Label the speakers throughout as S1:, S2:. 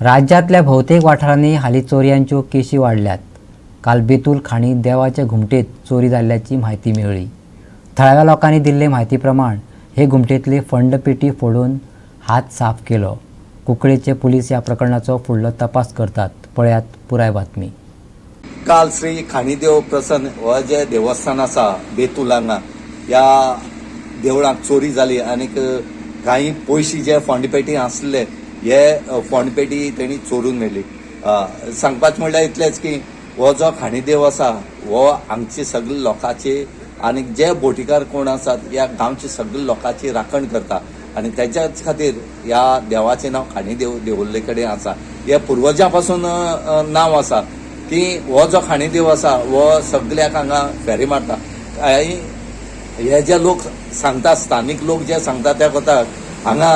S1: राज्यांतल्या भोवतेक वाठारांनी हालीं चोरयांच्यो केशी वाडल्यात. काल बेतूल खाणी देवाचे घुमटेंत चोरी जाल्ल्याची म्हायती मेळ्ळी. थळाव्या लोकांनी दिल्ले म्हायती प्रमाण हे घुमटेंतली फंड पेटी फोडून हात साफ केलो. कुंकळेचे पुलीस ह्या प्रकरणाचो फुडलो तपास करतात. पळयात पुराय बातमी.
S2: काल श्री खाणीदेव प्रसन्न हो जे देवस्थान आसा बेतूल हांगा, ह्या देवळाक चोरी जाली आनीक काही पयशे जे फोंडपेटी आसले हे फोंडपेटी तेणी चोरून व्हेली. सांगपाचें म्हणल्यार इतलेंच की हो जो खाणीदेव आसा हो हांगचे सगळे लोकांची आनी जे बोटीकार कोण आसात ह्या गांवचे सगळे लोकांची राखण करता आनी तेच्याच खातीर ह्या देवाचें नांव खाणीदेव देवुल्ले कडेन आसा. हे पुर्वजां पासून नांव आसा की हो जो खाणीदेव आसा हो सगल्याक हांगा फेरी मारता. कांय हे जे लोक सांगता, स्थानीक लोक जे सांगता त्या कोताक हांगा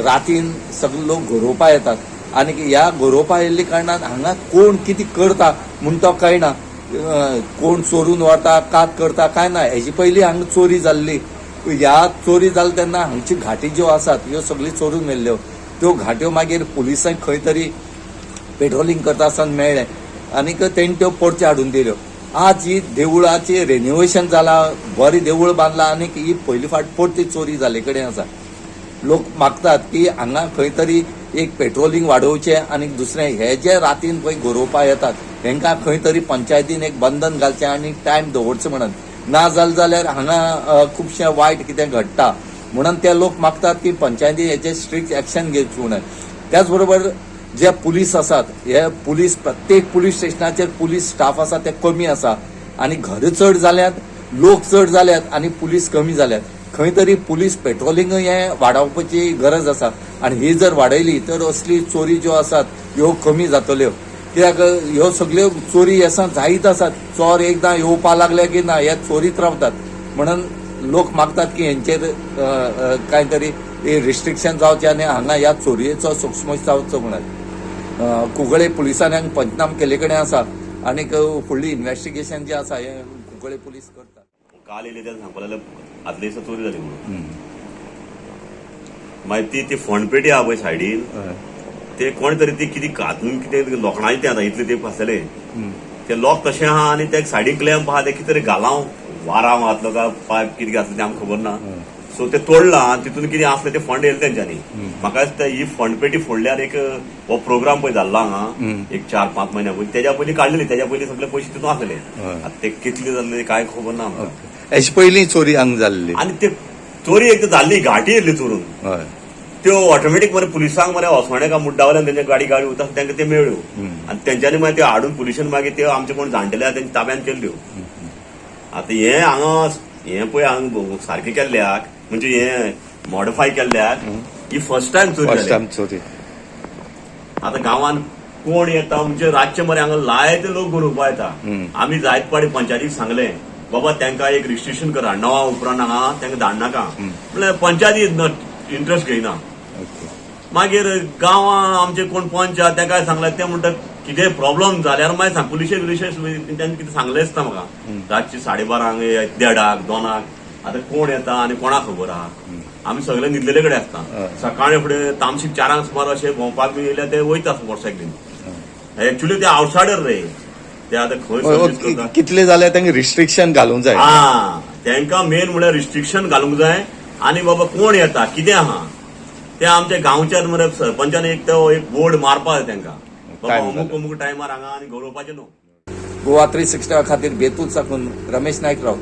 S2: रातीन सगळे लोक गरोवपा येतात आनी ह्या गरोवपा येयल्ल्या कारणान हांगा कोण कितें करता म्हूण तो कळना. कोण चोरून व्हरता, कात करता काय ना. हेजे पयलीं हांगा चोरी जाल्ली. ह्या चोरी जाली तेन्ना हांगची घाटी ज्यो आसात ह्यो सगळ्यो चोरून व्हेल्ल्यो. त्यो घाट्यो मागीर पुलिसांक खंय तरी पेट्रोलिंग करता आसतना मेळ्ळें आनीक तेणी त्यो परत्यो हाडून दिल्यो. आज ही देवळाची रेनिवेशन जाला, बरें देवूळ बांदलां आनीक ही पयली फावट परती चोरी जाल्ले कडेन आसा. लोक मागतात की हांगा खंय तरी एक पेट्रोलिंग वाडोवचें आनी दुसरें हे जे रातीन पळय गरोवपा येतात हेंकां खंय तरी पंचायतीन एक बंधन घालचें आनी टायम दवरचो म्हणून. ना जालें जाल्यार हांगा खुबशें वायट कितें घडटा म्हणून ते लोक मागतात की पंचायतीन हेचेर स्ट्रिक्ट एक्शन घेवचें म्हणून. त्याच बरोबर जे पुलीस आसात हे पुलीस प्रत्येक पुलीस स्टेशनाचेर पुलीस स्टाफ आसा ते कमी आसा आनी घरां चड जाल्यात, लोक चड जाल्यात आनी पुलीस कमी जाल्यात. खंय तरी पुलीस पेट्रोलिंग हें वाडोवपाची गरज आसा आनी ही जर वाडयली तर असली चोरी ज्यो आसात ह्यो कमी जातल्यो. कित्याक ह्यो सगल्यो चोरी आसा जायत आसात. चोर एकदां येवपा लागले की ना हे चोरीत रावतात. म्हणून लोक मागतात की हेंचेर कांय तरी रिस्ट्रिक्शन जावचें आनी हांगा ह्या चोरयेचो सूक्ष्म जावचो म्हणून. कुंकळे पुलिसांनी हांगा पंचनाम केल्ले कडेन आसा आनीक फुडली इन्वेस्टिगेशन जें आसा हें कुंकळे पुलीस करतात.
S3: काल येयले तेन्ना सांगपा लागले आदले दिसा चोरी जाली म्हणून. मागीर ती ती फोंडपेटी आहा पळय सायडीन, ते कोण तरी ती कितें हातून कितें लोखणाचें तें आतां इतले ते फासले ते लोक तशें आहा आनी ते सायडीन क्लॅम्प आहा, ते कितें तरी घालां वारांव घातलो काय पायप कितें घातलें तें आमकां खबर ना. सो ते तोडलां आनी तितून कितें आसलें ते फंड येयले तेंच्यांनी. म्हाका दिसता ही फंडपेटी फोडल्यार एक हो प्रोग्राम पळय जाल्लो हांगा एक 4-5 म्हयन्या पयलीं, तेज्या पयलीं काडलेली, तेज्या पयलीं सगळे पयशे तितून आसले. आतां ते कितले जाल्ले काय खबर ना आमकां.
S2: हेजे पयलीं चोरी हांगा जाल्ली
S3: आनी ते चोरी एक तर जाल्ली, घाटी येयल्ली चोरून. त्यो ऑटोमॅटीक मरे पुलिसांक मरे वसोणे काय मुड्डावल्यान तेंच्या गाडी गाडी वता तांकां ते मेळ्ळ्यो आनी तेंच्यांनी मागीर त्यो हाडून पुलिशेन मागीर त्यो आमचे कोण जाणटेले आहा तेंच्या ताब्यान केल्ल्यो. आतां हें हांगा हें पळय हांगा सारकें केल्ल्याक म्हणजे हें मॉडिफाय केल्ल्याक ही फर्स्ट टायम चोरी
S2: फर्स्ट
S3: जाली.
S2: टायम चोरी.
S3: आतां गांवान कोण येता म्हणजे रातचे मरे हांगा लायते लोक गरोवपा येता. आमी जायत पाडी पंचायतीक सांगलें बाबा तांकां एक रिस्ट्रिक्शन करा, 9 उपरांत हांगा तांकां धाडनाका म्हणल्यार पंचायती इंट्रस्ट घेयना. मागीर गांवां आमचे कोण पंच आहा तांकां सांगलें, ते म्हणटा कितें प्रॉब्लम जाल्यार मागीर सांग पुलिशेक बिलिशेक तेंकां कितें सांगलेंच ना म्हाका. रातचे 12:30 1:30 2 आतां कोण येता आनी कोणाक खबर आहा. आमी सगळे न्हिदलेले कडेन आसता. सकाळी फुडें तामशीक 4 सुमार अशें भोंवपाक बी येयल्यार ते वयता मोटरसायकलीन. एक्चुअली ते आवटसायडर रे, ते आतां खंय सर्वीस करता.
S2: कितले जाल्यार तांकां रिस्ट्रिक्शन घालूंक जाय.
S3: हा, तांकां मेन म्हळ्यार रिस्ट्रिक्शन घालूंक जाय आनी बाबा कोण येता कितें आहा ते आमच्या गांवच्या मरे सरपंचान एक तो एक बोर्ड मारपा जाय तांकां, बाबा अमूक अमूक टायमार हांगा आनी गरोवपाचें न्हू.
S2: गोवा 360 खातीर बेतूल साकून रमेश नायक राव.